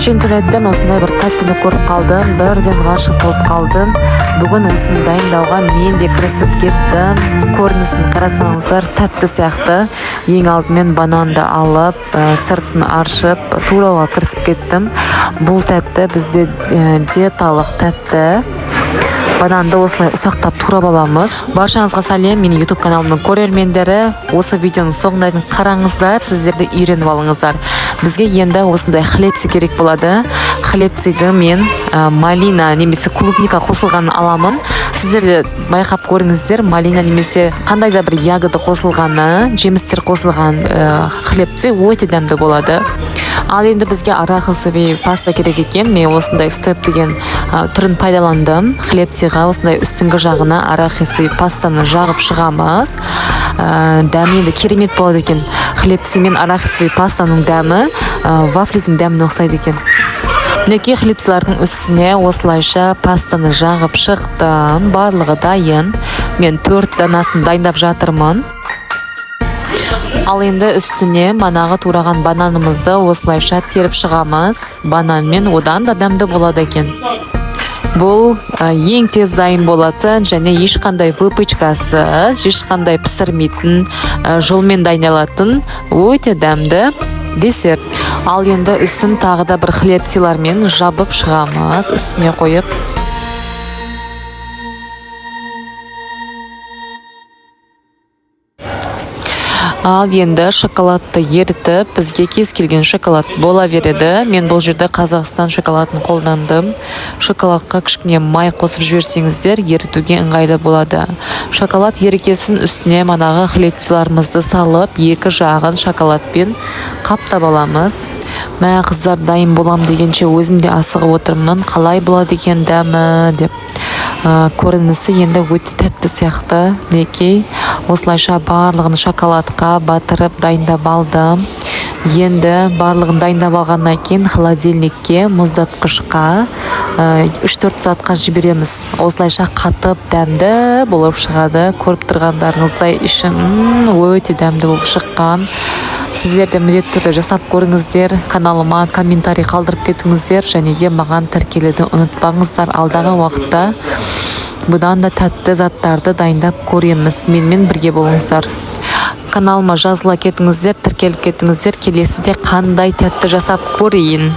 Кеше интернеттен осындай бір тәттіні көріп қалдым, бірден ғашық болып қалдым. Бүгін осыны дайындауға мен де кірісіп кеттім. Көрінісін қарасаңыздар, тәтті сияқты. Ең алдымен бананды алып, сыртын аршып, турауға кірісіп кеттім. Бұл тәтті бізде диеталық тәтті. Бананды осылай ұсақтап турап аламыз. Баршаңызға сәлем, менің YouTube каналымның көрермендері. Осы видеоның соңына дейін қараңыздар, сіздер де үйреніп алыңыздар. Бізге енді осындай хлебцы керек болады. Хлебцыды мен малина немесе клубника қосылғанын аламын. Сіздер де байқап көріңіздер, малина немесе қандай да бір ягода қосылғаны, жемістер қосылған хлебцы өте дәмді болады. Ал енді бізге арахисовый паста керек екен. Мен осындай Степ деген түрін пайдаландым. Хлебцыға осындай үстіңгі жағына арахисовый пастаны жағып шығамыз. Дәмі енді керемет болады екен. Хлебцы мен арахисовый пастаның дәмі вафлидің дәміне ұқсайды екен. Мінекей, хлебцылардың үстіне осылайша пастаны жағып шықтым. Барлығы дайын. Мен төрт данасын дайындап жатырмын. Ал енді үстіне манағы тураған бананымызды осылайша теріп шығамыз. Бананмен одан да дәмді болады екен. Бұл ең тез дайын болатын және ешқандай выпечкасыз, ешқандай пісірмейтін жолмен дайындалатын өте дәмді десерт. Ал енді үстін тағы да бір хлебцылармен жабып шығамыз, үстіне қойып. Ал енді шоколадты ерітіп, бізге кез келген шоколад бола береді. Мен бұл жерде Қазақстан шоколадын қолдандым. Шоколадқа кішкене май қосып жіберсеңіздер, ерітуге ыңғайлы болады. Шоколад ерігесін үстіне манағы хлебцыларымызды салып, екі жағын шоколадпен қаптап аламыз. Мә, қыздар, дайын болам дегенше өзім де асығып отырмын, қалай болады екен дәмі деп. Көрінісі енді өте тәтті сияқты. Мінекей, осылайша барлығын шоколадқа батырып дайындап алдым. Енді барлығын дайындап алғаннан кейін холодильникке, мұздатқышқа 3-4 сағатқа жібереміз. Осылайша қатып, дәмді болып шығады. Көріп тұрғандарыңыздай, іші өте дәмді болып шыққан. Сіздер де міндетті түрде жасап көріңіздер, каналыма комментарий қалдырып кетіңіздер және де маған тіркелуді ұмытпаңыздар. Алдағы уақытта бұдан да тәтті заттарды дайындап көреміз. Менімен бірге болыңыздар. Каналыма жазыла кетіңіздер, тіркеліп кетіңіздер. Келесіде қандай тәтті жасап көрейін.